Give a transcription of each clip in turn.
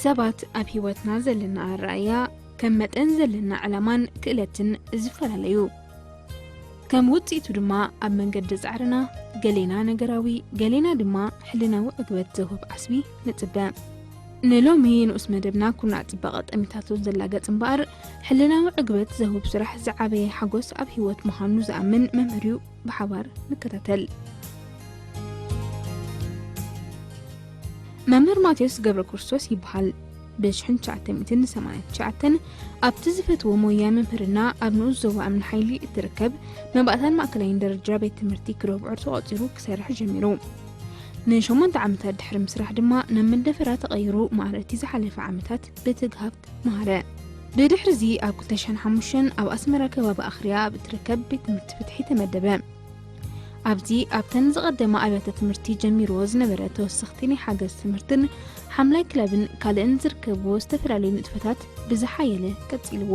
ሰባት ኣብ ህይወትና ዘለና ኣረኣእያ ከም መጠን ዘለና ዕላማን ክእለትን ዝፈላለዩ። ከም ውጽኢቱ ድማ ኣብ መንገዲ ጻዕርና ገሌና ነገራዊ፣ ገሌና ድማ ሕልናዊ ዕግበት ዘውህብ ዓስቢ ንጽበ። ንሎሚ ንኡስ መደብና ኩና ጽባቐ ጠሚታቶ ዘላገጽ እምበኣር፣ ሕልናዊ ዕግበት ዘውህብ ስራሕ ዝዓበየ ሓጎስ ኣብ ህይወት ምዃኑ ዝኣምን መምህር እዩ። ብሓባር ንከታተል። መምህር ማቴዎስ ገብረ ክርስቶስ ይበሃል። ብ ሽሕን ትሽዓተ ሚእትን ሰማንያን ትሽዓተን ኣብቲ ዝፈትዎ ሞያ መምህርና ኣብ ንኡስ ዞባ እምኒ ሓይሊ እትርከብ መባእታን ማእከላይን ደረጃ ቤት ትምህርቲ ክረብዖር ተቖጺሩ ክሰርሕ ጀሚሩ። ንሸሞንተ ዓመታት ድሕሪ ምስራሕ ድማ ናብ መደፈራ ተቐይሩ ማዕረ እቲ ዝሓለፈ ዓመታት ብትግሃት መሃረ። ብድሕርዚ ኣብ ክልተ ሽሕን ሓሙሽተን ኣብ ኣስመራ ከባቢ ኣኽርያ ኣብ እትርከብ ቤት ትምህርቲ ፍትሒ ተመደበ። ኣብዚ ኣብተን ዝቐደማ ኣብያተ ትምህርቲ ጀሚርዎ ዝነበረ ተወሰኽቲ ናይ ሓገዝ ትምህርትን ሓምላይ ክለብን ካልእን ዝርከብዎ ዝተፈላለዩ ንጥፈታት ብዝሓየለ ቀጺልዎ።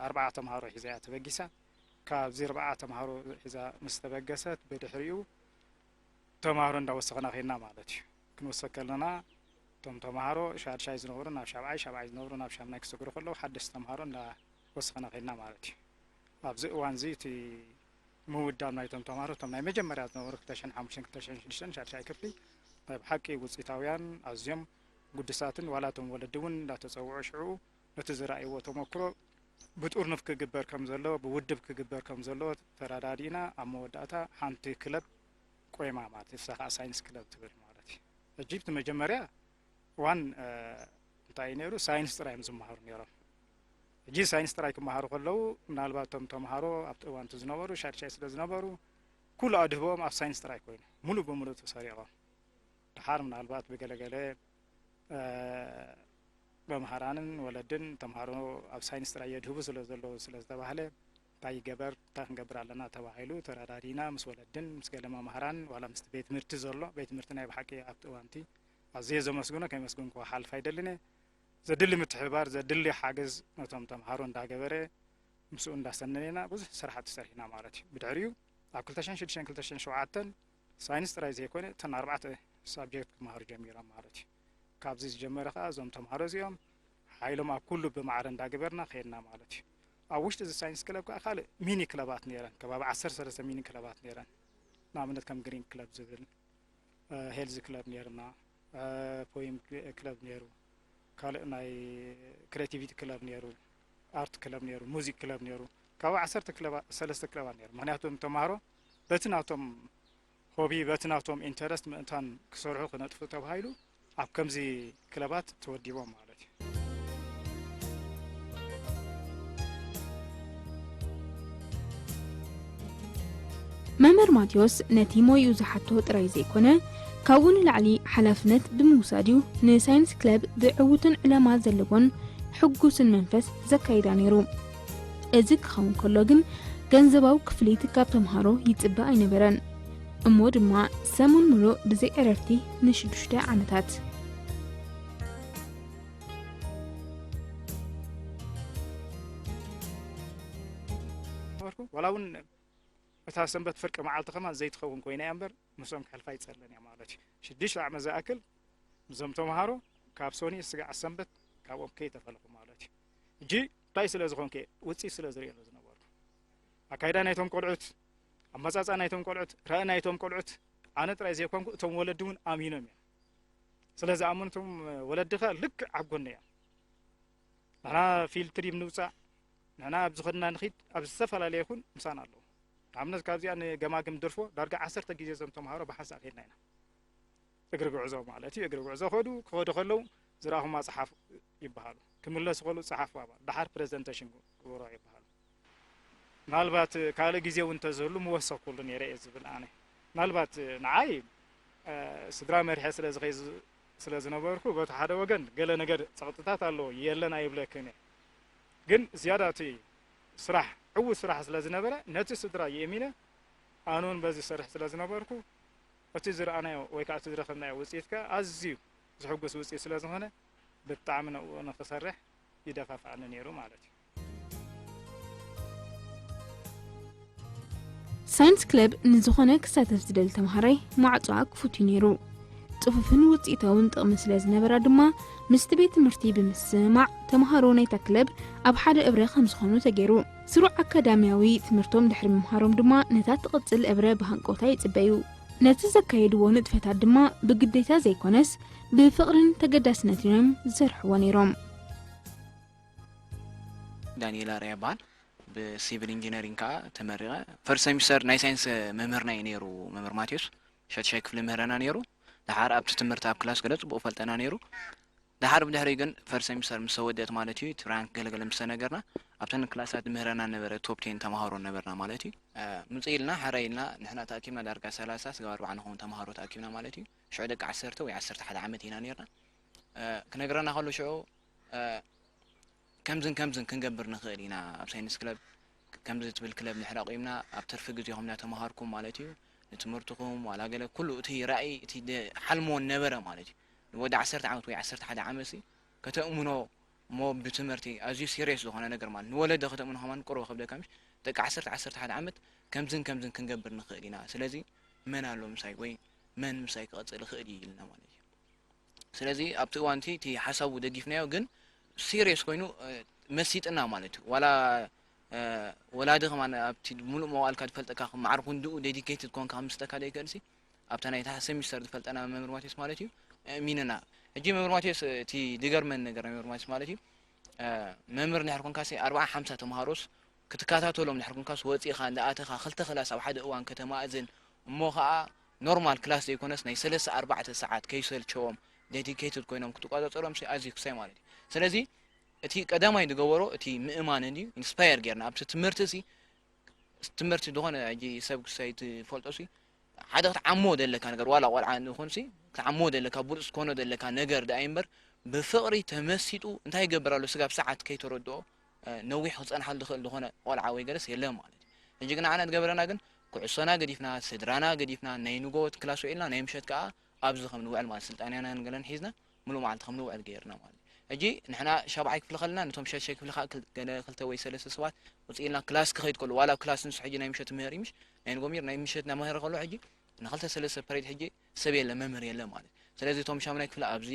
ኣርባዓ ተምሃሮ ሒዛ እያ ተበጊሳ። ካብዚ ኣርባዓ ተምሃሮ ሒዛ ምስ ተበገሰት ብድሕሪኡ ተምሃሮ እንዳወሰኽና ኸይድና ማለት እዩ። ክንወስኽ ከለና እቶም ተምሃሮ ሻድሻይ ዝነበሩ ናብ ሻብዓይ፣ ሻብዓይ ዝነበሩ ናብ ሻምናይ ክሰግሩ ከለዉ ሓደሽቲ ተምሃሮ እንዳወሰኽና ኸይድና ማለት እዩ። ኣብዚ እዋን እዚ እቲ ምውዳብ ናይቶም ተምሃሮ እቶም ናይ መጀመርያ ዝነበሩ ክልተ ሽሕን ሓሙሽተን ክልተ ሽሕን ሽዱሽተን ሻድሻይ ክፍሊ ናይ ብሓቂ ውፅኢታውያን ኣዝዮም ግዱሳትን ዋላ እቶም ወለዲ እውን እንዳተፀውዑ ሽዕኡ ነቲ ዝረኣይዎ ተመክሮ ብጥርኑፍ ክግበር ከም ዘለዎ ብውድብ ክግበር ከም ዘለዎ ተረዳዲእና ኣብ መወዳእታ ሓንቲ ክለብ ቆይማ ማለት እዩ። እሳ ከዓ ሳይንስ ክለብ ትብል ማለት እዩ። ሕጂ እቲ መጀመርያ እዋን እንታይ እዩ ነይሩ? ሳይንስ ጥራይ እዮም ዝመሃሩ ነይሮም። ሕጂ ሳይንስ ጥራይ ክመሃሩ ከለዉ ምናልባት እቶም ተምሃሮ ኣብቲ እዋን እቲ ዝነበሩ ሻድሻይ ስለ ዝነበሩ ኩሉ ኣድህቦኦም ኣብ ሳይንስ ጥራይ ኮይኑ ሙሉእ ብሙሉእ ተሰሪቖም። ደሓር ምናልባት ብገለገለ መምሃራንን ወለድን ተምሃሮ ኣብ ሳይንስ ጥራይ የድህቡ ስለ ዘለዉ ስለ ዝተባህለ እንታይ ይገበር እንታይ ክንገብር ኣለና ተባሂሉ ተረዳዲና ምስ ወለድን ምስ ገለ መምሃራን ዋላ ምስቲ ቤት ትምህርቲ ዘሎ ቤት ትምህርቲ ናይ ብሓቂ ኣብቲ እዋንቲ ኣዝየ ዘመስግኖ ከይመስግንኩ ክሓልፍ ኣይደልን እየ። ዘድሊ ምትሕብባር ዘድሊ ሓገዝ ነቶም ተምሃሮ እንዳገበረ ምስኡ እንዳሰነነና ብዙሕ ስራሕቲ ሰሪሕና ማለት እዩ። ብድሕሪኡ ኣብ ክልተ ሽሕን ሽዱሽተን ክልተ ሽሕን ሸውዓተን ሳይንስ ጥራይ ዘይኮነ እተን ኣርባዕተ ሳብጀክት ክመሃሩ ጀሚሮም ማለት እዩ። ካብዚ ዝጀመረ ከዓ እዞም ተምሃሮ እዚኦም ሓይሎም ኣብ ኩሉ ብማዕረ እንዳገበርና ከየድና ማለት እዩ። ኣብ ውሽጢ እዚ ሳይንስ ክለብ ከዓ ካልእ ሚኒ ክለባት ነይረን፣ ከባቢ ዓሰርተ ሰለስተ ሚኒ ክለባት ነይረን። ንኣብነት ከም ግሪን ክለብ ዝብል፣ ሄልዚ ክለብ ነይርና፣ ፖይም ክለብ ነይሩ፣ ካልእ ናይ ክሬቲቪቲ ክለብ ነይሩ፣ ኣርት ክለብ ነይሩ፣ ሙዚክ ክለብ ነይሩ። ካብ ዓሰርተ ክለባ ሰለስተ ክለባት ነይሩ። ምክንያቱ ተምሃሮ በቲ ናቶም ሆቢ በቲ ናቶም ኢንተረስት ምእንታን ክሰርሑ ክነጥፉ ተባሂሉ ኣብ ከምዚ ክለባት ተወዲቦም ማለት እዩ። መምህር ማቴዎስ ነቲ ሞይኡ ዝሓቶ ጥራይ ዘይኮነ ካብኡ ንላዕሊ ሓላፍነት ብምውሳድ እዩ ንሳይንስ ክለብ ብዕውትን ዕላማ ዘለዎን ሕጉስን መንፈስ ዘካይዳ ነይሩ። እዚ ክኸውን ከሎ ግን ገንዘባዊ ክፍሊት ካብ ተምሃሮ ይጽበ ኣይነበረን። እሞ ድማ ሰሙን ምሉእ ብዘይ ዕረፍቲ ንሽዱሽተ ዓመታት። ነበርኩ ዋላ እውን እታ ሰንበት ፍርቂ መዓልቲ ከማን ዘይትኸውን ኮይና እያ እምበር ምስኦም ክሕልፋ ይፀለን እያ ማለት እዩ። ሽዱሽተ ዓመት ዝኣክል እዞም ተምሃሮ ካብ ሶኒ ስጋዕ ሰንበት ካብኦም ከይተፈለኹ ማለት እዩ። ሕጂ እንታይ ስለ ዝኾንኩ እየ ውፅኢት ስለ ዝርእየሉ ዝነበርኩ ኣካይዳ ናይቶም ቆልዑት ኣመፃፃ ናይቶም ቆልዑት ራእይ ናይቶም ቆልዑት ኣነ ጥራይ ዘይኮንኩ እቶም ወለዲ እውን ኣሚኖም እዮም። ስለ ዝኣመኑ እቶም ወለዲ ከ ልክዕ ኣብ ጎኒ እዮም። ንሕና ፊልድ ትሪፕ ንውፃእ ንሕና ኣብ ዝኸድና ንኺድ ኣብ ዝተፈላለየ ይኹን ምሳና ኣለዉ። ንኣብነት ካብዚኣ ንገማግም ድርፎ ዳርጋ ዓሰርተ ግዜ እዞም ተምሃሮ ብሓንሳእ ከድና ኢና። እግሪ ጉዕዞ ማለት እዩ። እግሪ ጉዕዞ ከዱ ክኸዱ ከለዉ ዝረኣኹማ ፀሓፉ ይበሃሉ። ክምለሱ ከለዉ ፀሓፉ ኣባ ደሓር ፕሬዘንቴሽን ግበሮ ይበሃሉ። ምናልባት ካልእ ግዜ እውን እንተዝህሉ ምወሰኽኩሉ ነይረ እየ ዝብል ኣነ። ምናልባት ንዓይ ስድራ መሪሐ ስለ ዝኸይ ስለ ዝነበርኩ በቲ ሓደ ወገን ገለ ነገር ፀቕጥታት ኣለዎ የለን ኣይብለክን እየ። ግን ዝያዳ እቲ ስራሕ ዕዉት ስራሕ ስለ ዝነበረ ነቲ ስድራ የእሚነ ኣነ እውን በዚ ሰርሕ ስለ ዝነበርኩ እቲ ዝረኣናዮ ወይ ከዓ እቲ ዝረኸብናዮ ውፅኢት ከዓ ኣዝዩ ዝሕጉስ ውፅኢት ስለ ዝኾነ ብጣዕሚ ንኡ ንክሰርሕ ይደፋፍኣኒ ነይሩ ማለት እዩ። ሳይንስ ክለብ ንዝኾነ ክሳተፍ ዝደሊ ተምሃራይ ማዕጾኣ ክፉት እዩ ነይሩ። ጽፉፍን ውጽኢታውን ጥቕሚ ስለ ዝነበራ ድማ፣ ምስቲ ቤት ትምህርቲ ብምስምማዕ፣ ተምሃሮ ናይታ ክለብ ኣብ ሓደ እብረ ከም ዝኾኑ ተገይሩ። ስሩዕ ኣካዳሚያዊ ትምህርቶም ድሕሪ ምምሃሮም ድማ፣ ነታ ትቕጽል እብረ ብሃንቀውታ ይጽበዩ። ነቲ ዘካየድዎ ንጥፈታት ድማ ብግዴታ ዘይኮነስ፣ ብፍቕርን ተገዳስነትን እዮም ዝሰርሕዎ ነይሮም። ዳንኤል ኣርኣያ ይበሃል። ብሲቪል ኢንጂነሪንግ ከዓ ተመሪቐ። ፈርስት ሰሚስተር ናይ ሳይንስ መምህርና እዩ ነይሩ፣ መምህር ማቴዎስ። ሻድሻይ ክፍሊ ምህረና ነይሩ። ደሓር ኣብቲ ትምህርቲ ኣብ ክላስ ገለ ጽቡቕ ፈልጠና ነይሩ። ደሓር ብድሕሪ ግን ፈርስት ሰሚስተር ምስ ተወደአት ማለት እዩ፣ እቲ ራንክ ገለገለ ምስ ተነገርና፣ ኣብተን ክላሳት ምህረና ነበረ፣ ቶፕ ቴን ተምሃሮ ነበርና ማለት እዩ። እ፣ ምጽእ ኢልና፣ ሕራይ ኢልና፣ ንሕና ተኣኪብና ዳርጋ ሰላሳ ስጋብ ኣርባዓ ንኸውን ተምሃሮ ተኣኪብና ማለት እዩ። ሽዑ ደቂ ዓሰርተ ወይ ዓሰርተ ሓደ ዓመት ኢና ነይርና። እ፣ ክነግረና ከሎ ሽዑ፣ እ፣ ከምዝን ከምዝን ክንገብር ንኽእል ኢና፣ ኣብ ሳይንስ ክለብ ከምዚ ትብል ክለብ ንሕረቕ ኢልና፣ ኣብ ትርፊ ግዜኹም እናተምሃርኩም ማለት እዩ፣ ንትምህርትኹም ዋላ ገለ ኩሉ እቲ ራእይ፣ እቲ ደ-፣ ሓልምዎ ነበረ ማለት እዩ። ንወዲ ዓሰርተ ዓመት ወይ ዓሰርተ ሓደ ዓመት ሲ ከተእምኖ እሞ ብትምህርቲ ኣዝዩ ሲሪየስ ዝኾነ ነገር ማለት ንወለዶ ከተእምኖ ከማን ቁሩብ ከብደካ ምሽ፣ ደቂ ዓሰርተ ዓሰርተ ሓደ ዓመት ከምዝን ከምዝን ክንገብር ንኽእል ኢና። ስለዚ መን ኣሎ ምሳይ ወይ መን ምሳይ ክቐጽል ይኽእል እዩ ኢልና ማለት እዩ። ስለዚ ኣብቲ እዋን እቲ፣ እቲ ሓሳቡ ደጊፍናዮ፣ ግን ሲሪየስ ኮይኑ፣ እ፣ መሲጥና ማለት እዩ። ዋላ፣ እ፣ ወላዲ ከማን ኣብቲ ሙሉእ መዋእልካ ዝፈልጠካ፣ ማዕረ ክንድኡ ዴዲኬትድ ኮንካ ክምስጠካ ደይክእልሲ፣ ኣብታ ናይ ታሕቲ ሰሚስተር ዝፈልጠና መምህር ማቴዎስ ማለት እዩ፣ ኣእሚንና። ሕጂ መምህር ማቴዎስ፣ እቲ ዝገርመኒ ነገር ናይ መምህር ማቴዎስ ማለት እዩ፣ እ፣ መምህር እንድሕር ኮንካሲ ኣርብዓ ሓምሳ ተምሃሮስ ክትከታተሎም እንድሕር ኮንካስ ወጺእኻ እንዳኣተኻ ክልተ ክላስ ኣብ ሓደ እዋን ከተማእዝን እሞ ኸኣ ኖርማል ክላስ ዘይኮነስ ናይ ሰለስተ ኣርባዕተ ሰዓት ከይሰልቸዎም ዴዲኬትድ ኮይኖም ክትቆጻጸሮም ሲ ኣዝዩ ክሳይ ማለት እዩ። ስለዚ እቲ ቀዳማይ ዝገበሮ እቲ ምእማን እንድዩ ኢንስፓየር ጌርና ኣብቲ ትምህርቲ ሲ ትምህርቲ ዝኾነ ሕጂ ሰብ ክሳይ ትፈልጦ ሲ ሓደ ክትዓሞ ዘለካ ነገር ዋላ ቆልዓ ንኹን ሲ ክትዓሞ ዘለካ ብሉጽ ትኮኖ ዘለካ ነገር ደኣ እምበር ብፍቕሪ ተመሲጡ እንታይ ይገብር ኣሎ ስጋብ ሰዓት ከይተረድኦ እ፣ ነዊሕ ክጸንሓሉ ዝኽእል ዝኾነ ቆልዓ ወይ ገለስ የለን ማለት እዩ። ሕጂ ግን ንዓና ዝገበረና ግን ኩዕሶና ገዲፍና፣ ስድራና ገዲፍና፣ ናይ ንጎ ክላስ ውዒልና ናይ ምሸት ከኣ ኣብዚ ከም ንውዕል ማለት ስልጣንያና ንገለን ሒዝና ምሉእ መዓልቲ ከም ንውዕል ገይርና ማለት እዩ። ሕጂ ንሕና ሻብዓይ ክፍሊ ከለና ነቶም ሸድሻይ ክፍሊ ከኣ ክል- ገለ ክልተ ወይ ሰለስተ ሰባት ውጽእ ኢልና ክላስ ክኸይድ ከሎ ዋላ ኣብ ክላስ ንሱ ሕጂ ናይ ምሸት ምህር እዩ ምሽ ናይ ንጎ ሚር ናይ ምሸት እናመህረ ከሎ ሕጂ ንክልተ ሰለስተ ፐሬድ ሕጂ ሰብ የለ መምህር የለ ማለት እዩ። ስለዚ እቶም ሻምናይ ክፍሊ ኣብዚ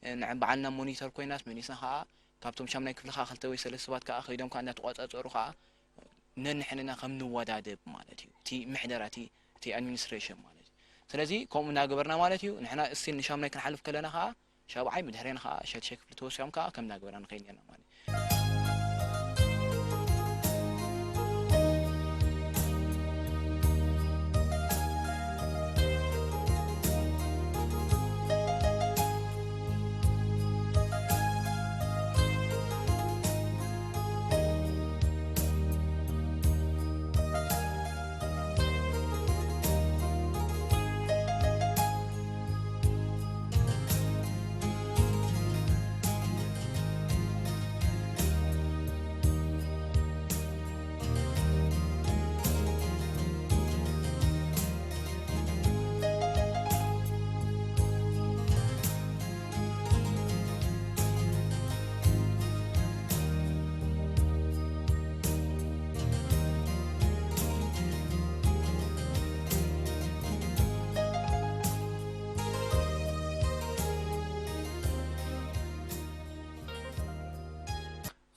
እ፣ ንዕ በዓልና ሞኒተር ኮይናስ መሊስና ከኣ ካብቶም ሻምናይ ክፍሊ ከኣ ክልተ ወይ ሰለስተ ሰባት ከኣ ከይዶም ከኣ እንዳተቋጻጸሩ ከኣ ነንሕንና ከም ንወዳደብ ማለት እዩ። እቲ ምሕደራ እቲ እቲ ኣድሚኒስትሬሽን ማለት እዩ። ስለዚ ከምኡ እናገበርና ማለት እዩ ንሕና እስቲል ንሻምናይ ክንሓልፍ ከለና ከኣ ሻብዓይ ብድሕሬና ከኣ ሻድሻይ ክፍሊ ተወሲኾም ከኣ ከም እናገበርና ንኸይድ ኔርና ማለት እዩ።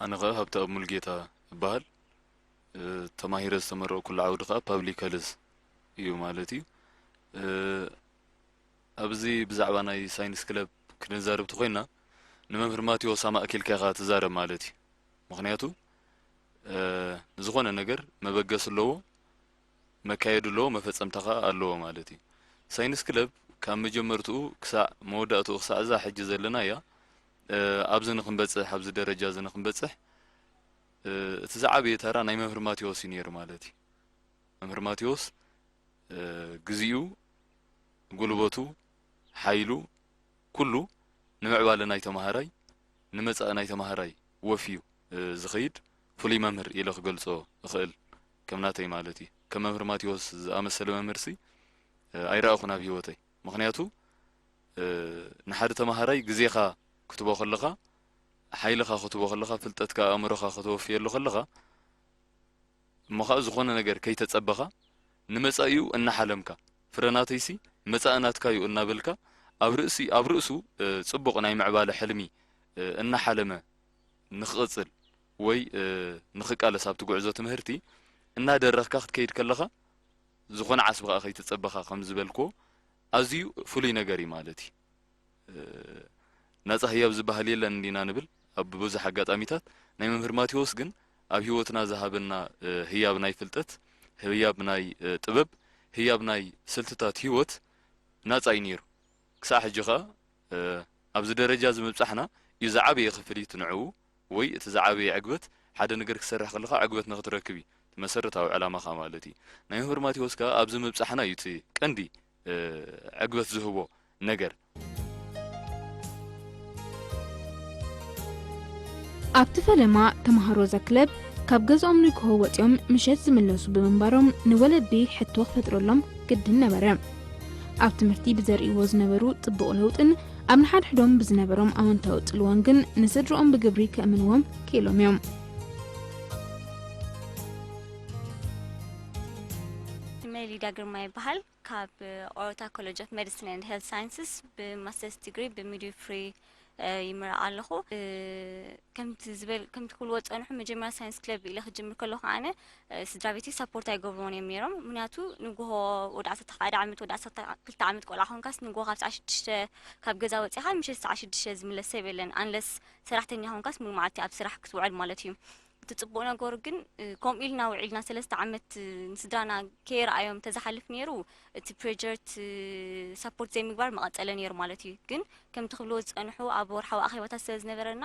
ኣነ ኸኣ ሃብተኣብ ሙሉጌታ እበሃል። እ፣ ተማሂረ ዝተመረቕኩሉ ዓውዲ ኸኣ ፓብሊክ ሄልዝ እዩ ማለት እዩ። እ፣ ኣብዚ ብዛዕባ ናይ ሳይንስ ክለብ ክንዛረብ ተኾይንና ንመምህር ማቴዎስ ኣማእኪልካ ኢኻ ትዛረብ ማለት እዩ። ምኽንያቱ እ፣ ንዝኾነ ነገር መበገሲ ኣለዎ፣ መካየዲ ኣለዎ፣ መፈጸምታ ኸኣ ኣለዎ ማለት እዩ። ሳይንስ ክለብ ካብ መጀመርትኡ ክሳዕ መወዳእትኡ ክሳዕ እዛ ሕጂ ዘለናያ እ፣ ኣብዚ ንኽንበጽሕ ኣብዚ ደረጃ እዚ ንኽንበጽሕ እ፣ እቲ ዝዓበየ ተራ ናይ መምህር ማቴዎስ እዩ ነይሩ ማለት እዩ። መምህር ማቴዎስ እ፣ ግዚኡ፣ ጉልበቱ፣ ሓይሉ ኩሉ ንምዕባለ ናይ ተማሃራይ ንመጻኢ ናይ ተማሃራይ ወፍዩ እ፣ ዝኸይድ ፍሉይ መምህር ኢለ ክገልጾ እኽእል ከም ናተይ ማለት እዩ። ከም መምህር ማቴዎስ ዝኣመሰለ መምህርሲ እ፣ ኣይረኣኹን ኣብ ህይወተይ። ምኽንያቱ እ፣ ንሓደ ተማሃራይ ግዜኻ ክትቦ ከለኻ፣ ሓይልኻ ክትቦ ከለኻ፣ ፍልጠትካ ኣእምሮኻ ከተወፍየሉ ከለኻ እሞ ኸኣ ዝኾነ ነገር ከይተጸበኻ ንመጻኢኡ እናሓለምካ፣ ፍረ ናተይሲ መጻኢ ናትካ'ዩ እናበልካ ኣብ ርእሲ ኣብ ርእሱ ጽቡቕ ናይ ምዕባለ ሕልሚ እናሓለመ ንኽቕጽል ወይ ንኽቃለስ ኣብቲ ጉዕዞ ትምህርቲ እናደረኽካ ክትከይድ ከለኻ ዝኾነ ዓስቢ ከኣ ከይትጸበኻ ከም ዝበልክዎ ኣዝዩ ፍሉይ ነገር እዩ ማለት እዩ። ናጻ ህያብ ዝበሃል የለን እንዲና ንብል ኣብ ብዙሕ ኣጋጣሚታት። ናይ መምህር ማቴዎስ ግን ኣብ ህይወትና ዝሃበና ህያብ ናይ ፍልጠት፣ ህያብ ናይ ጥበብ፣ ህያብ ናይ ስልትታት ህይወት ናጻ እዩ ነይሩ። ክሳዕ ሕጂ ኸኣ ኣብዚ ደረጃ እዚ ምብጻሕና እዩ ዝዓበየ ክፍሊት ንዕኡ፣ ወይ እቲ ዝዓበየ ዕግበት። ሓደ ነገር ክትሰርሕ ከለኻ ዕግበት ንኽትረክብ እዩ እቲ መሰረታዊ ዕላማኻ ማለት እዩ። ናይ መምህር ማቴዎስ ከኣ ኣብዚ ምብጻሕና እዩ እቲ ቀንዲ ዕግበት ዝህቦ ነገር። ኣብቲ ፈለማ ተምሃሮ እዛ ክለብ ካብ ገዝኦም ንግሆ ወጺኦም ምሸት ዝምለሱ ብምንባሮም ንወለዲ ሕቶ ክፈጥረሎም ግድን ነበረ። ኣብ ትምህርቲ ብዘርእይዎ ዝነበሩ ጽቡቕ ለውጥን ኣብ ንሓድሕዶም ብዝነበሮም ኣወንታዊ ጽልዎን ግን ንስድርኦም ብግብሪ ከእምንዎም ክኢሎም እዮም። ስመይ ሊድያ ግርማ ይበሃል። ካብ ኦሮታ ኮሌጅ ኦፍ ሜዲሲን ኤንድ ሄልት ሳይንስስ ብማስተርስ ዲግሪ ብሚድዊፍሪ ይምረቕ ኣለኹ። ከምቲ ዝበል ከምቲ ክብልዎ ዝጸንሑ መጀመርያ ሳይንስ ክለብ ኢለ ክጅምር ከለኹ ኣነ ስድራ ቤተይ ሳፖርት ኣይገብርዎን እዮም ነይሮም። ምክንያቱ ንግሆ ወዲ ዓሰርተ ሓደ ዓመት ወዲ ዓሰርተ ክልተ ዓመት ቆልዓ ኮንካስ ንግሆ ካብ ሰዓት ሽዱሽተ ካብ ገዛ ወጺኻ ምሸት ሰዓት ሽዱሽተ ዝምለስ ሰብ የለን። ኣንለስ ሰራሕተኛ ኮንካስ ሙሉ መዓልቲ ኣብ ስራሕ ክትውዕል ማለት እዩ። እቲ ጽቡቕ ነገሩ ግን ከምኡ ኢልና ውዒልና ሰለስተ ዓመት ንስድራና ከየርኣዮም ተዝሓልፍ ነይሩ እቲ ፕሬጀርት ሳፖርት ዘይምግባር መቐጸለ ነይሩ ማለት እዩ። ግን ከምቲ ክብልዎ ዝጸንሑ ኣብ ወርሓዊ ኣኼባታት ስለ ዝነበረና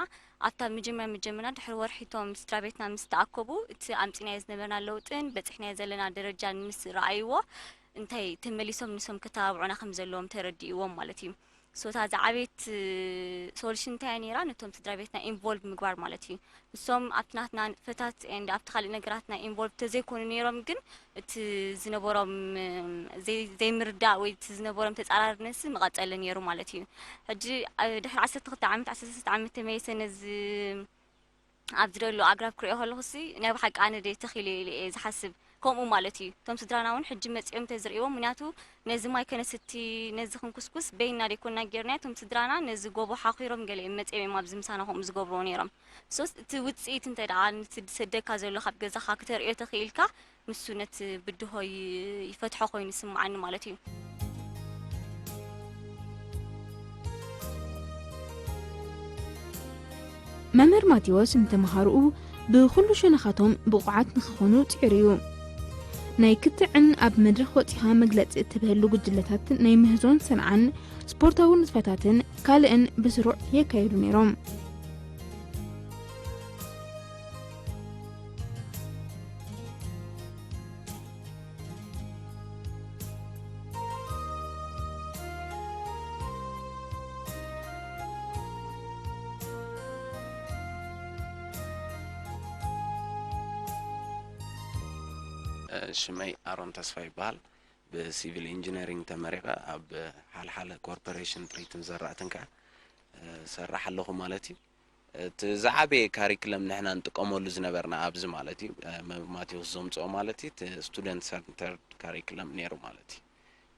ኣብታ መጀመርያ መጀመርና ድሕሪ ወርሒ እቶም ስድራ ቤትና ምስ ተኣከቡ እቲ ኣምጺናዮ ዝነበርና ለውጥን በጺሕናዮ ዘለና ደረጃን ምስ ረኣይዎ እንታይ ተመሊሶም ንሶም ከተባብዑና ከም ዘለዎም ተረዲእዎም ማለት እዩ። ሶታ ዝዓበየት ሶሉሽን እንታይ ነይራ ነቶም ስድራ ቤትና ኢንቮልቭ ምግባር ማለት እዩ። ንሶም ኣብቲ ናትና ንጥፈታት ኤንድ ኣብቲ ካልእ ነገራትና ኢንቮልቭ ተዘይኮኑ ነይሮም ግን እቲ ዝነበሮም ዘይምርዳእ ወይ እቲ ዝነበሮም ተጻራርነሲ መቐጸለ ነይሩ ማለት እዩ። ሕጂ ድሕሪ ዓሰርተ ክልተ ዓመት ዓሰርተ ሰለስተ ዓመት ተመሊሰ ነዚ ኣብዚ ዘሎ ኣግራብ ክሪኦ ከለኹሲ ናይ ብሓቂ ኣነ ደ ተኺለ ኢለ እየ ዝሓስብ። ከምኡ ማለት እዩ። እቶም ስድራና እውን ሕጂ መጺኦም እንተዝርእይዎም ምክንያቱ ነዚ ማይ ከነስቲ ነዚ ክንኩስኩስ በይንና ደይኮንና ጌርናዮ እቶም ስድራና ነዚ ጎቦ ሓኺሮም ገለ እዮም መጺኦም እዮም ኣብዚ ምሳና ከምኡ ዝገብርዎ ነይሮም። ሶስ እቲ ውጽኢት እንተ ደኣ ንስደካ ዘሎ ካብ ገዛኻ ክተርእዮ ተኽኢልካ ንሱ ነቲ ብድሆ ይፈትሖ ኮይኑ ይስምዓኒ ማለት እዩ። መምህር ማቴዎስ ንተምሃሮኡ ብኹሉ ሸነኻቶም ብቑዓት ንኽኾኑ ጽዒሩ እዩ። ናይ ክትዕን ኣብ መድረኽ ወጺኻ መግለጺ እትብህሉ ጉጅለታት ናይ ምህዞን ሰንዓን ስፖርታዊ ንጥፈታትን ካልእን ብስሩዕ የካየዱ ነይሮም። ሽመይ ኣሮን ተስፋ ይበሃል። ብሲቪል ኢንጂነሪንግ ተመሪቐ ኣብ ሓልሓለ ኮርፖሬሽን ጥሪትን ዘራእትን ከኣ እሰርሕ ኣለኹ ማለት እዩ። እቲ ዝዓበየ ካሪክለም ንሕና ንጥቀመሉ ዝነበርና ኣብዚ ማለት እዩ፣ መምህር ማቴዎስ ዘምጽኦ ማለት እዩ፣ እቲ ስቱደንት ሰንተርድ ካሪክለም ነይሩ ማለት እዩ።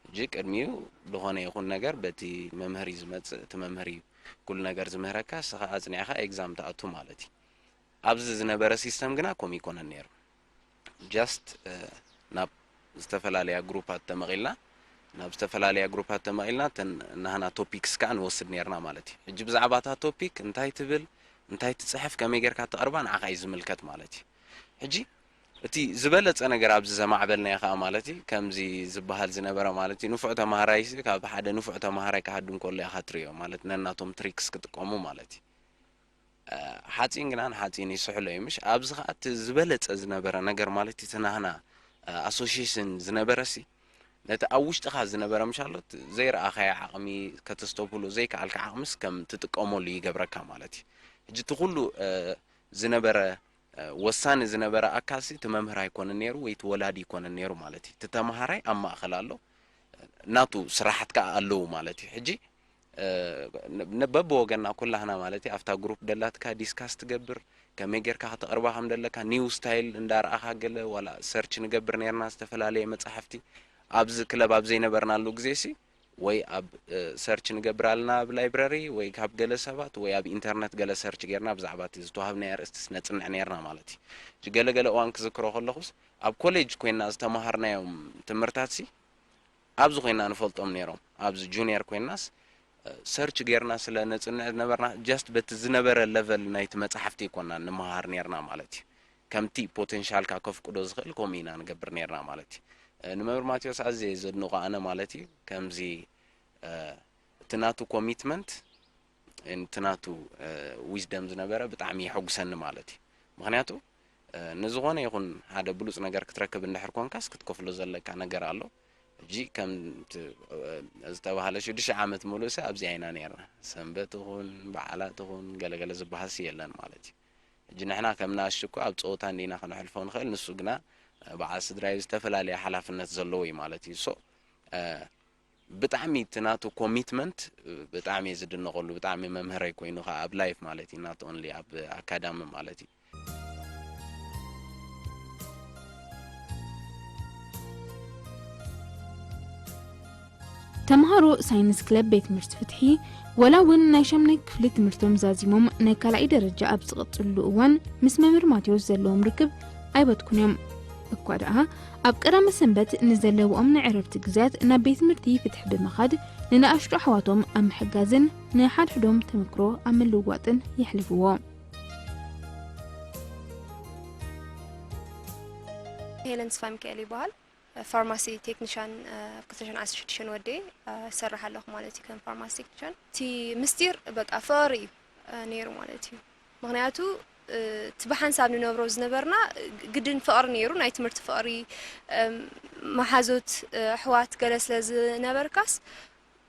ሕጂ ቅድሚኡ ዝኾነ ይኹን ነገር በቲ መምህር እዩ ዝመጽእ፣ እቲ መምህር እዩ ኩሉ ነገር ዝምህረካ፣ ንስኻ ኣጽኒዕኻ ኤግዛም ትኣቱ ማለት እዩ። ኣብዚ ዝነበረ ሲስተም ግና ከምኡ ኣይኮነን ነይሩ። ጃስት ናብ ዝተፈላለያ ግሩፓት ተመቒልና ናብ ዝተፈላለያ ግሩፓት ተመቒልና እተን ናህና ቶፒክስ ከዓ ንወስድ ነይርና ማለት እዩ። ሕጂ ብዛዕባ እታ ቶፒክ እንታይ ትብል እንታይ ትፅሕፍ ከመይ ጌርካ ተቕርባ ንዓኻ እዩ ዝምልከት ማለት እዩ። ሕጂ እቲ ዝበለፀ ነገር ኣብዚ ዘማዕበልናዮ ከዓ ማለት እዩ ከምዚ ዝበሃል ዝነበረ ማለት እዩ ንፉዕ ተምሃራይ ካብ ሓደ ንፉዕ ተምሃራይ ክሃዱ እንከሎ ኢኻ ትርእዮ ማለት ነናቶም ትሪክስ ክጥቀሙ ማለት እዩ። ሓፂን ግና ንሓፂን ይስሕሎ እዩ ምሽ ኣብዚ ከዓ እቲ ዝበለፀ ዝነበረ ነገር ማለት እቲ ናህና ኣሶሽሽን ዝነበረ ሲ ነቲ ኣብ ውሽጥኻ ዝነበረ ምሻሎት ዘይረኣኻዮ ዓቕሚ ከተስተብህሎ ዘይከኣልካ ዓቕምስ ከም ትጥቀመሉ ይገብረካ ማለት እዩ። ሕጂ እቲ ኩሉ ዝነበረ ወሳኒ ዝነበረ ኣካልሲ እቲ መምህር ኣይኮነን ነይሩ ወይ እቲ ወላዲ ኣይኮነን ነይሩ ማለት እዩ። እቲ ተምሃራይ ኣብ ማእኸል ኣሎ ናቱ ስራሓት ከዓ ኣለዉ ማለት እዩ። ሕጂ በብወገና ኩላህና ማለት እዩ ኣብታ ግሩፕ ደላትካ ዲስካስ ትገብር ከመይ ጌርካ ከተቕርባ ከም ደለካ ኒው ስታይል እንዳረኣኻ ገለ ዋላ ሰርች ንገብር ነርና ዝተፈላለየ መፃሕፍቲ ኣብዚ ክለብ ኣብ ዘይነበርናሉ ግዜ ሲ ወይ ኣብ ሰርች ንገብር ኣለና ኣብ ላይብረሪ ወይ ካብ ገለ ሰባት ወይ ኣብ ኢንተርነት ገለ ሰርች ጌርና ብዛዕባ እቲ ዝተዋህብናዮ ኣርእስቲ ነጽንዕ ኔርና ማለት እዩ። ገለገለ እዋን ክዝክሮ ከለኹስ ኣብ ኮሌጅ ኮይና ዝተማሃርናዮም ትምህርታትሲ ኣብዚ ኮይና ንፈልጦም ኔሮም። ኣብዚ ጁኒየር ኮይናስ ሰርች ጌርና ስለ ነጽንዕ ዝነበርና ጀስት በቲ ዝነበረ ለቨል ናይቲ መጽሓፍቲ ኣይኮና ንመሃር ኔርና ማለት እዩ። ከምቲ ፖቴንሻልካ ከፍቅዶ ዝኽእል ከምኡ ኢና ንገብር ኔርና ማለት እዩ። ንመምህር ማቴዎስ ኣዝየ ዘድንቆ ኣነ ማለት እዩ። ከምዚ እቲ ናቱ ኮሚትመንት እቲ ናቱ ዊዝደም ዝነበረ ብጣዕሚ የሐጉሰኒ ማለት እዩ። ምክንያቱ ንዝኾነ ይኹን ሓደ ብሉፅ ነገር ክትረክብ እንድሕር ኮንካስ ክትከፍሎ ዘለካ ነገር ኣሎ። ሕጂ ከም ዝተባህለ ሽዱሽተ ዓመት ሙሉእሲ ኣብዚኣ ኢና ነርና። ሰንበት ይኹን በዓላት ይኹን ገለገለ ዝበሃልሲ የለን ማለት እዩ። ሕጂ ንሕና ከም ንኣሽቱ እኮ ኣብ ፀወታ እንዲና ከነሕልፎ ንኽእል፣ ንሱ ግና በዓል ስድራ እዩ፣ ዝተፈላለየ ሓላፍነት ዘለዎ እዩ ማለት እዩ። ሶ ብጣዕሚ እቲ ናቱ ኮሚትመንት ብጣዕሚ እየ ዝድነቐሉ፣ ብጣዕሚ መምህረይ ኮይኑ ከዓ ኣብ ላይፍ ማለት እዩ፣ not only ኣብ ኣካዳሚ ማለት እዩ። ተምሃሮ ሳይንስ ክለብ ቤት ትምህርቲ ፍትሒ ዋላ እውን ናይ ሻምናይ ክፍሊ ትምህርቶም ዛዚሞም ናይ ካልኣይ ደረጃ ኣብ ዝቕፅልሉ እዋን ምስ መምህር ማቴዎስ ዘለዎም ርክብ ኣይበትኩን እዮም። እኳ ደኣ ኣብ ቀዳመ ሰንበት ንዘለውኦም ናይ ዕረፍቲ ግዜያት ናብ ቤት ትምህርቲ ፍትሒ ብምኻድ ንንኣሽቱ ኣሕዋቶም ኣብ ምሕጋዝን ንሓድሕዶም ተመክሮ ኣብ ምልውዋጥን የሕልፍዎ። ሄለን ስፋ ሚካኤል ይበሃል። ፋርማሲ ቴክኒሻን ኣብ ክልተ ሽሕን ዓሰርተ ሽዱሽተ ወዲኤ እሰርሕ ኣለኹ ማለት እዩ ከም ፋርማሲ ቴክኒሻን። እቲ ምስጢር በቃ ፍቕሪ እዩ ነይሩ ማለት እዩ። ምኽንያቱ እቲ ብሓንሳብ ንነብሮ ዝነበርና ግድን ፍቕሪ ነይሩ፣ ናይ ትምህርቲ ፍቕሪ፣ መሓዙት፣ ኣሕዋት ገለ ስለ ዝነበርካስ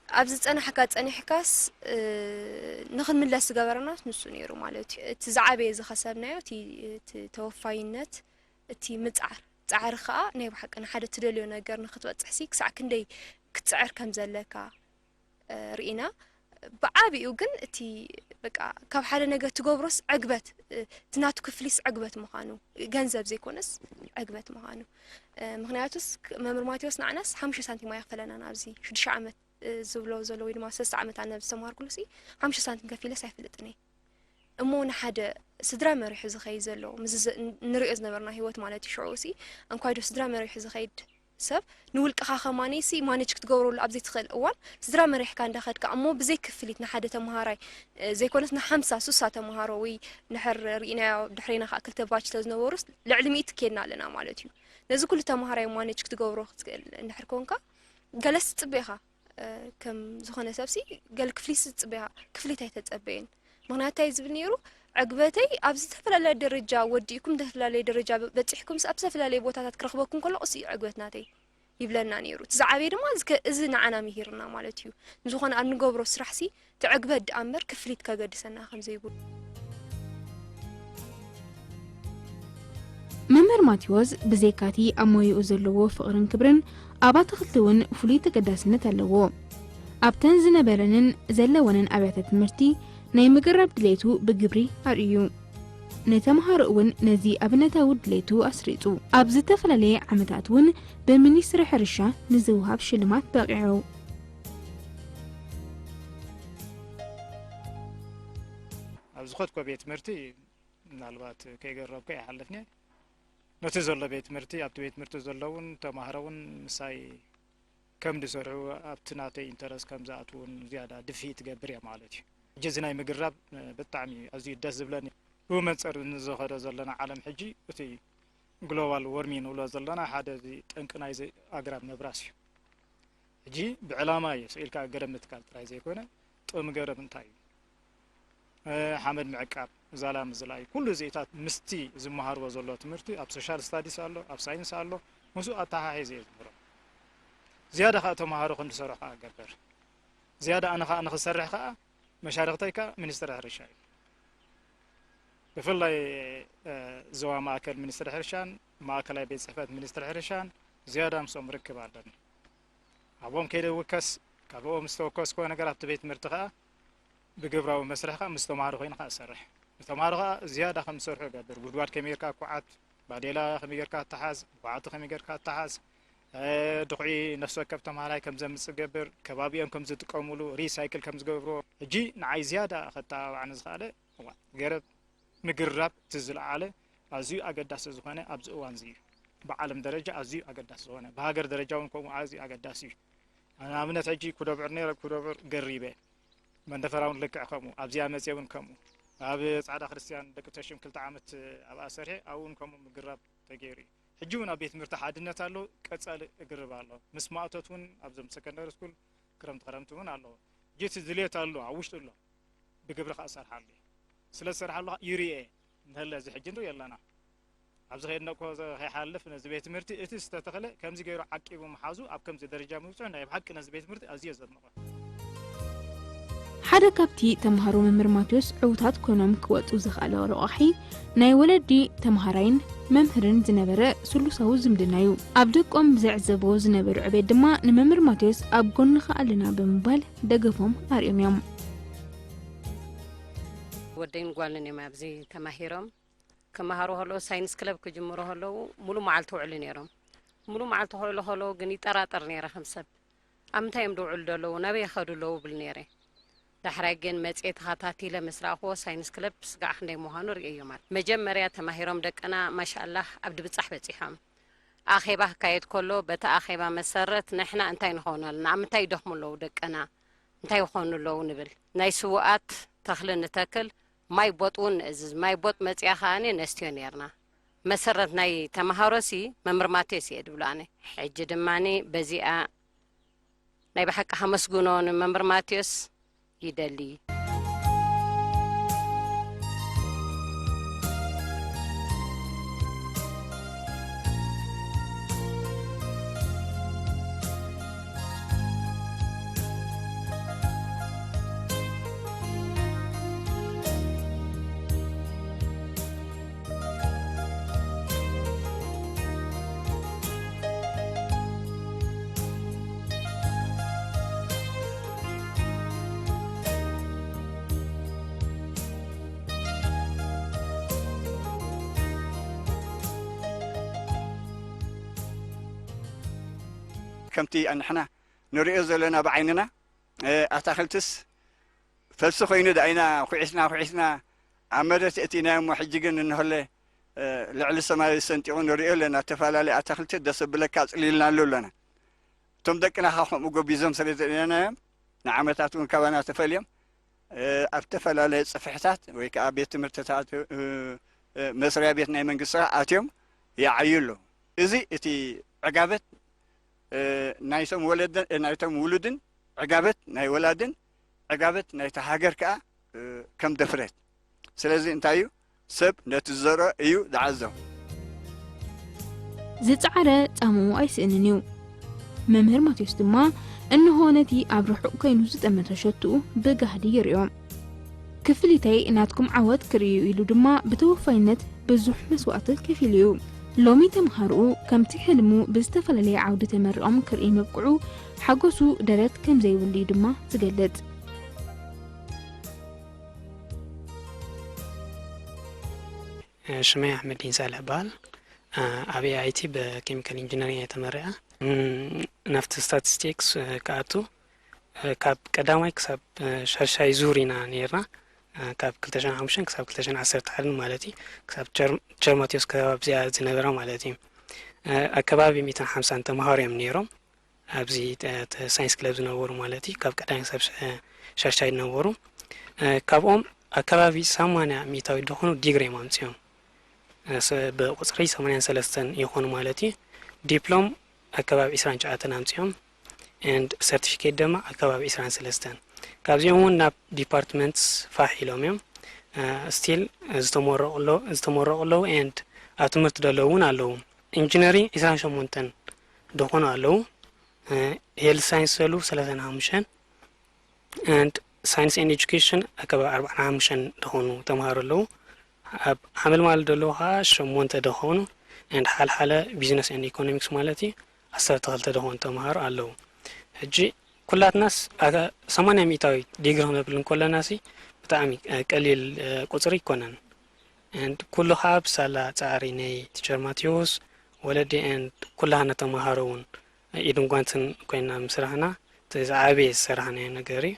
ኣብ ዝጸናሕካ ጸኒሕካስ ንኽንምለስ ዝገበረናስ ንሱ ነይሩ ማለት እዩ። እቲ ዝዓበየ ዝኸሰብናዮ እቲ ተወፋይነት፣ እቲ ምጽዓር፣ ጻዕሪ ከኣ ናይ ብሓቂ ንሓደ ትደልዮ ነገር ንኽትበጽሕሲ ክሳዕ ክንደይ ክትጽዕር ከም ዘለካ ርኢና። ብዓቢኡ ግን እቲ በቃ ካብ ሓደ ነገር ትገብሮስ ዕግበት፣ እቲ ናቱ ክፍሊስ ዕግበት ምዃኑ፣ ገንዘብ ዘይኮነስ ዕግበት ምዃኑ። ምኽንያቱስ መምህር ማቴዎስ ንዓናስ ሓሙሽተ ሳንቲም ኣይኽፈለናን ኣብዚ ሽዱሽተ ዓመት ዝብሎ ዘሎ ወይ ድማ ሰለስተ ዓመት ኣነ ዝተምሃርኩሉ ሲ ሓሙሽተ ሳንቲም ከፊለስ ኣይፈልጥን እየ። እሞ ንሓደ ስድራ መሪሑ ዝኸይድ ዘሎ ምስዚ ንሪኦ ዝነበርና ህይወት ማለት እዩ ሽዑ ሲ እንኳይ ዶ ስድራ መሪሑ ዝኸይድ ሰብ ንውልቅኻ ከማኒ ሲ ማኔጅ ክትገብረሉ ኣብ ዘይትኽእል እዋን ስድራ መሪሕካ እንዳኸድካ እሞ ብዘይ ክፍሊት ንሓደ ተምሃራይ ዘይኮነስ ንሓምሳ ሱሳ ተምሃሮ ወይ እንድሕር ርኢናዮ ድሕሬና ከዓ ክልተ ባች ስለዝነበሩስ ልዕሊ ሚእቲ ኬድና ኣለና ማለት እዩ። ነዚ ኩሉ ተምሃራይ ማኔጅ ክትገብሮ ክትክእል እንድሕር ኮንካ ገለስ ትፅበ ኢኻ። ከም ዝኾነ ሰብሲ ገለ ክፍሊት ዝፅበያ ክፍሊት ኣይተፀበየን። ምኽንያት እንታይ ዝብል ነይሩ ዕግበተይ ኣብ ዝተፈላለየ ደረጃ ወዲእኩም ዝተፈላለየ ደረጃ በፂሕኩም ኣብ ዝተፈላለየ ቦታታት ክረኽበኩም ከለኹ እሱ እዩ ዕግበት ናተይ ይብለና ነይሩ። እቲ ዝዓበየ ድማ እዚ ንዓና ምሂርና ማለት እዩ። ንዝኾነ ኣብ ንገብሮ ስራሕሲ እቲ ዕግበት ደኣ እምበር ክፍሊት ከገድሰና ከም ዘይብሉ። መምህር ማቴዎስ ብዘይካቲ ኣብ ሞያኡ ዘለዎ ፍቕርን ክብርን ኣብ ኣትኽልቲ እውን ፍሉይ ተገዳስነት ኣለዎ። ኣብተን ዝነበረንን ዘለወንን ኣብያተ ትምህርቲ ናይ ምግራብ ድሌቱ ብግብሪ ኣርእዩ። ንተምሃሮ እውን ነዚ ኣብነታዊ ድሌቱ ኣስሪጹ። ኣብ ዝተፈላለየ ዓመታት እውን ብሚኒስትሪ ሕርሻ ንዝወሃብ ሽልማት በቒዑ። ኣብ ዝኸድኮ ቤት ትምህርቲ ምናልባት ከይገረብኩ ኣይሓልፍን እየ። ነቲ ዘሎ ቤት ትምህርቲ ኣብቲ ቤት ትምህርቲ ዘለውን ተማሃሮውን ምሳይ ከም ዝሰርሑ ኣብቲ ናተይ ኢንተረስ ከም ዝኣትውን ዝያዳ ድፍኢት ትገብር እያ ማለት እዩ። ሕጂ እዚ ናይ ምግራብ ብጣዕሚ ኣዝዩ ደስ ዝብለኒ። ብመንፅር ንዝኸዶ ዘለና ዓለም ሕጂ እቲ ግሎባል ዎርሚንግ ንብሎ ዘለና ሓደ እዚ ጠንቂ ናይዚ ኣግራብ ምብራስ እዩ። ሕጂ ብዕላማ እዩ ስኢልካ ገረብ ምትካል ጥራይ ዘይኮነ ጥቕሚ ገረብ እንታይ እዩ? ሓመድ ምዕቃብ፣ ዛላ ምዝላይ፣ ኩሉ እዚኢታት ምስቲ ዝመሃርዎ ዘሎ ትምህርቲ ኣብ ሶሻል ስታዲስ ኣሎ፣ ኣብ ሳይንስ ኣሎ፣ ምስኡ ኣተሓሒዘ እየ ዝምህሮም። ዝያዳ ከዓ ተምሃሮ ክንድሰርሑ ከዓ እገብር። ዝያዳ ኣነ ከዓ ንኽሰርሕ ከዓ መሻርኽተይ ከዓ ሚኒስትሪ ሕርሻ እዩ። ብፍላይ ዞባ ማእከል ሚኒስትሪ ሕርሻን ማእከላይ ቤት ፅሕፈት ሚኒስትሪ ሕርሻን ዝያዳ ምስኦም ርክብ ኣለኒ። ኣብኦም ከይደ ይውከስ፣ ካብኦም ዝተወከስክዎ ነገር ኣብቲ ቤት ትምህርቲ ከዓ ብግብራዊ መስርሕ ከዓ ምስ ተምሃሮ ኮይኑ ከዓ እሰርሕ። ንተምሃሮ ከዓ ዝያዳ ከም ዝሰርሑ እገብር። ጉድጓድ ከመይ ጌርካ ኩዓት፣ ባዴላ ከመይ ጌርካ ኣተሓዝ፣ ብኳዕቲ ከመይ ጌርካ ኣተሓዝ፣ ድኹዒ ነፍሲ ወከፍ ተምሃራይ ከም ዘምጽእ ገብር፣ ከባቢኦም ከም ዝጥቀምሉ፣ ሪሳይክል ከም ዝገብርዎ፣ ሕጂ ንዓይ ዝያዳ ከተባብዓኒ ዝኸኣለ፣ እዋ፣ ገረብ ምግራብ እቲ ዝለዓለ ኣዝዩ ኣገዳሲ ዝኾነ ኣብዚ እዋን እዚ እዩ። ብዓለም ደረጃ ኣዝዩ ኣገዳሲ ዝኾነ፣ ብሃገር ደረጃ እውን ከምኡ ኣዝዩ ኣገዳሲ እዩ። ንኣብነት ሕጂ ኩደብዕር ነይረ፣ ኩደብዕር ገሪበ። መንደፈራ እውን ልክዕ ከምኡ፣ ኣብዚኣ መፅየ እውን ከምኡ። ኣብ ፃዕዳ ክርስቲያን ደቂ ተሽም ክልተ ዓመት ኣብኣ ሰርሐ፣ ኣብኡ እውን ከምኡ ምግራብ ተገይሩ እዩ። ሕጂ እውን ኣብ ቤት ትምህርቲ ሓድነት ኣሎ፣ ቀፃሊ እግርብ ኣሎ። ምስ ማእቶት እውን ኣብዞም ሰከንደሪ ስኩል ክረምቲ ክረምቲ እውን ኣለዎ። ሕጂ እቲ ድሌት ኣሎ፣ ኣብ ውሽጢ ኣሎ። ብግብሪ ከዓ እሰርሓሉ እየ። ስለ ዝሰርሓሉ ከዓ ይርኤ እንተለ እዚ ሕጂ ንሪኦ ኣለና። ኣብዚ ከይድና እኮ ከይሓልፍ ነዚ ቤት ትምህርቲ እቲ ዝተተኽለ ከምዚ ገይሩ ዓቂቡ ምሓዙ ኣብ ከምዚ ደረጃ ምብፅሑ ናይ ብሓቂ ነዚ ቤት ትምህርቲ ኣዝዮ ዘድንቖ። ሓደ ካብቲ ተምሃሮ መምህር ማቴዎስ ዕዉታት ኮይኖም ክወጹ ዘኽኣለ ረቋሒ ናይ ወለዲ ተምሃራይን መምህርን ዝነበረ ስሉሳዊ ዝምድና እዩ። ኣብ ደቆም ዘዕዘብዎ ዝነበሩ ዕቤት ድማ ንመምህር ማቴዎስ ኣብ ጎንኻ ኣለና ብምባል ደገፎም ኣርእዮም እዮም። ወደይን ጓልን እዮም ኣብዚ ተማሂሮም። ክመሃሩ ከለዉ ሳይንስ ክለብ ክጅምሩ ከለዉ ሙሉ መዓልቲ ውዕሉ ነይሮም። ሙሉ መዓልቲ ክውዕሉ ከለዉ ግን ይጠራጠር ነይረ ከም ሰብ። ኣብ ምንታይ እዮም ድውዕሉ ደለዉ፣ ናበይ ይኸዱ ኣለዉ እብል ነይረ። ዳሕራይ ግን መፅየ ተኸታቲለ ምስ ረኣኽዎ ሳይንስ ክለብ ስጋዕ ክንደይ ምዃኑ ርእየዮ ማለት። መጀመርያ ተማሂሮም ደቅና ማሻኣላህ ኣብ ድብፃሕ በፂሖም። ኣኼባ ክካየድ ከሎ በቲ ኣኼባ መሰረት ንሕና እንታይ ንኾኑ ኣለና፣ ኣብ ምንታይ ይደኽሙ ኣለዉ ደቅና፣ እንታይ ይኾኑ ኣለዉ ንብል። ናይ ስውኣት ተኽሊ ንተክል፣ ማይ ቦጥ እውን ንእዝዝ። ማይ ቦጥ መፂኣ ከኣኒ ነስትዮ ነይርና። መሰረት ናይ ተምሃሮሲ መምህር ማቴዎስ እየ ድብሎ ኣነ። ሕጂ ድማኒ በዚኣ ናይ ብሓቂ ከመስግኖ ንመምህር ማቴዎስ ይደሊ። ከምቲ ንሕና ንሪኦ ዘለና ብዓይንና፣ ኣታኽልትስ ፈልሲ ኮይኑ ደኣ ኢና ኩዒስና ኩዒስና ኣብ መሬት እእቲናዮ እሞ፣ ሕጂ ግን እንሆለ ልዕሊ ሰማይ ሰንጢቑ ንሪኦ ኣለና። እተፈላለየ ኣታኽልቲ ደስ ዘብለካ ኣጽሊልናሉ ኣለና። እቶም ደቅና ኸኣ ከምኡ ጎቢዞም ስለ ዘርእናዮም ንዓመታት እውን ካባና ተፈልዮም ኣብ ዝተፈላለየ ጽፍሕታት ወይ ከኣ ቤት ትምህርትታት፣ መስርያ ቤት ናይ መንግስቲ ኸኣ ኣትዮም ይዓዩ ኣለዉ። እዚ እቲ ዕጋበት ናይቶም ወለድን ናይቶም ውሉድን ዕጋበት ናይ ወላድን ዕጋበት ናይታ ሃገር ከኣ ከም ደፍረት። ስለዚ እንታይ እዩ ሰብ ነቲ ዝዘርኦ እዩ ዝዓዞ። ዝጸዓረ ጻምኡ ኣይስእንን እዩ። መምህር ማቴዎስ ድማ እንሆ ነቲ ኣብ ርሑቕ ከይኑ ዝጠመተ ሸትኡ ብጋህዲ ይርእዮ። ክፍሊተይ ናትኩም ዓወት ክርእዩ ኢሉ ድማ ብተወፋይነት ብዙሕ መስዋእቲ ከፊሉ እዩ። ሎሚ ተምሃርኡ ከምቲ ሕልሙ ብዝተፈላለየ ዓውዲ ተመሪቖም ክርኢ ምብቅዑ ሓጎሱ ደረት ከምዘይብሉ እዩ ድማ ዝገልጽ። ሽመይ ኣሕመዲን ሳልሕ ይበሃል። ኣብ ኤኣይቲ ብኬሚካል ኢንጂነሪንግ እየ ተመሪቐ። ናብቲ ስታቲስቲክስ ክኣቱ ካብ ቀዳማይ ክሳብ ሻሻይ ዙር ኢና ነይርና። ካብ ክልተ ሽሕን ሓሙሽተን ክሳብ ክልተ ሽሕን ዓሰርተ ሓደን ማለት እዩ። ክሳብ ቸርማቴዎስ ከባቢ እዚኣ ዝነበረ ማለት እዩ። ኣከባቢ ሚእትን ሓምሳን ተምሃሮ እዮም ነይሮም። ኣብዚ ሳይንስ ክለብ ዝነበሩ ማለት እዩ። ካብ ቀዳማይ ክሳብ ሻሻይ ዝነበሩ። ካብኦም ኣከባቢ ሰማንያ ሚእታዊት ዝኾኑ ዲግሪ እዮም ኣምፅኦም። ብቁፅሪ ሰማንያን ሰለስተን ይኾኑ ማለት እዩ። ዲፕሎም ኣከባቢ ዕስራን ትሽዓተን ኣምፅኦም። ኤንድ ሰርቲፊኬት ድማ ኣከባቢ ዕስራን ሰለስተን። ካብዚኦም እውን ናብ ዲፓርትመንትስ ፋሕ ኢሎም እዮም። ስቲል ዝተመረቑ ኣለዉ ኤንድ ኣብ ትምህርቲ ዘለዉ እውን ኣለዉ። ኢንጂነሪንግ ዕስራን ሸሞንተን ዝኾኑ ኣለዉ። ሄልት ሳይንስ ዘለዉ ሰላሳን ሓሙሽተን። ኤንድ ሳይንስ ኤንድ ኤጁኬሽን ኣከባቢ ኣርባዓን ሓሙሽተን ዝኾኑ ተምሃሮ ኣለዉ። ኣብ ሓመልማል ዘለዉ ከዓ ሸሞንተ ዝኾኑ ኤንድ ሓልሓለ ቢዝነስ ኤንድ ኢኮኖሚክስ ማለት እዩ ዓሰርተ ክልተ ዝኾኑ ተምሃሮ ኣለዉ። ሕጂ ኩላትናስ ሰማንያ ሚእታዊት ዲግሪ ክነብል እንከለናሲ ብጣዕሚ ቀሊል ቁፅሪ ኣይኮነን። ኤንድ ኩሉ ከዓ ብሳላ ፃዕሪ ናይ ቲቸር ማቴዎስ ወለዲ ኤንድ ኩላህና ተምሃሮ እውን ኢድን ጓንትን ኮይና ምስራሕና እቲ ዝዓበየ ዝሰራሕናዮ ነገር እዩ።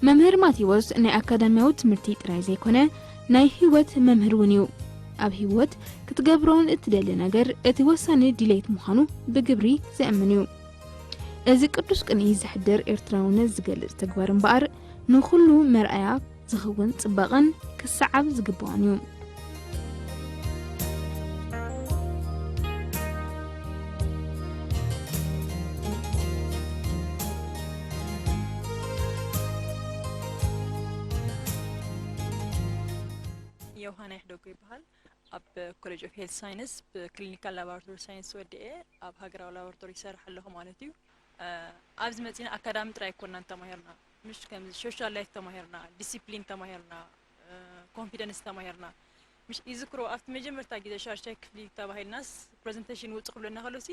መምህር ማቴዎስ ናይ ኣካዳሚያዊ ትምህርቲ ጥራይ ዘይኮነ ናይ ህይወት መምህር እውን እዩ። ኣብ ህይወት ክትገብሮን እትደሊ ነገር እቲ ወሳኒ ድሌት ምዃኑ ብግብሪ ዘእምን እዩ። እዚ ቅዱስ ቅንኢ ዘሕድር ኤርትራውነት ዝገልጽ ተግባር እምበኣር ንኹሉ መርኣያ ዝኸውን ጽባቐን ክሰዓብ ዝግብኦን እዩ። ዮሃና ይሕደጎ ይበሃል። ኣብ ኮሌጅ ኦፍ ሄልት ሳይንስ ብክሊኒካል ላቦራቶሪ ሳይንስ ወዲኤ ኣብ ሃገራዊ ላቦራቶሪ ይሰርሕ ኣለኹ ማለት እዩ። ኣብዚ መፂና ኣካዳሚ ጥራይ ኣይኮናን ተማሂርና፣ ምሽ ከምዚ ሶሻል ላይፍ ተማሂርና፣ ዲሲፕሊን ተማሂርና፣ ኮንፊደንስ ተማሂርና። ምሽ ይዝክሮ ኣብቲ መጀመርታ ግዜ ሻድሻይ ክፍሊ ተባሂልናስ ፕረዘንቴሽን ውፅእ ክብለና ከሎሲ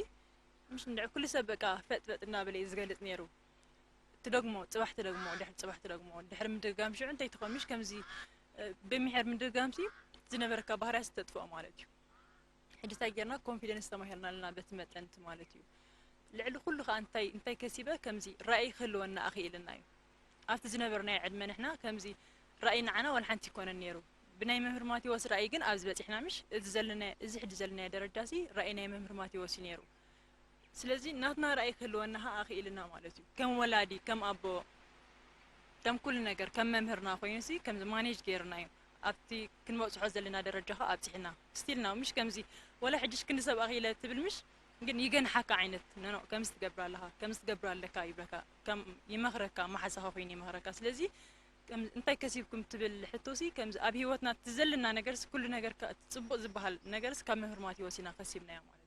ምሽ እንድዒ ኩሉ ሰብ በቃ ፈጥ ፈጥ እናበለ እዩ ዝገልፅ ነይሩ። ትደግሞ፣ ጽባሕ ትደግሞ፣ ድሕሪ ጽባሕ ትደግሞ፣ ድሕሪ ምድጋም ሽዑ እንታይ ትኾን? ምሽ ከምዚ ብሚሕር ምድጋምሲ ዝነበረካ ባህርያት ተጥፍኦ ማለት እዩ። ሕጂ እንታይ ጌርና ኮንፊደንስ ተማሂርና ኣለና በቲ መጠንቲ ማለት እዩ። ልዕሊ ኩሉ ከኣ እንታይ እንታይ ከሲበ ከምዚ ራእይ ክህልወና ኣኽኢልና እዩ። ኣብቲ ዝነበርናዮ ዕድመ ንሕና ከምዚ ራእይ ንዓና ዋላ ሓንቲ ይኮነን ነይሩ። ብናይ መምህር ማቴዎስ ራእይ ግን ኣብዚ በጺሕና ምሽ እዚ ዘለና እዚ ሕጂ ዘለናዮ ደረጃ ሲ ራእይ ናይ መምህር ማቴዎስ እዩ ነይሩ። ስለዚ ናትና ራእይ ክህልወና ከኣ ኣኽኢልና ማለት እዩ። ከም ወላዲ፣ ከም ኣቦ፣ ከም ኩሉ ነገር ከም መምህርና ኮይኑ ሲ ከምዚ ማኔጅ ገይርና እዩ ኣብቲ ክንበጽሖ ዘለና ደረጃ ከኣ ኣብጺሕና። ስቲል ናው ምሽ ከምዚ ወላ ሕጅሽ ክንዲ ሰብ ኣኽኢለ ትብል ምሽ ግን ይገንሓካ ዓይነት ኖኖ ከምዚ ትገብር ኣለኻ ከምዚ ትገብር ኣለካ ይብለካ ከም ይመኽረካ መሓዛኻ ኮይኑ ይመኽረካ። ስለዚ እንታይ ከሲብኩም ትብል ሕቶ ሲ ከምዚ ኣብ ህይወትና እቲ ዘለና ነገር ሲ ኩሉ ነገር ጽቡቕ ዝበሃል ነገር ሲ ካብ መምህር ማቴዎስ ኢና ከሲብናዮ ማለት እዩ።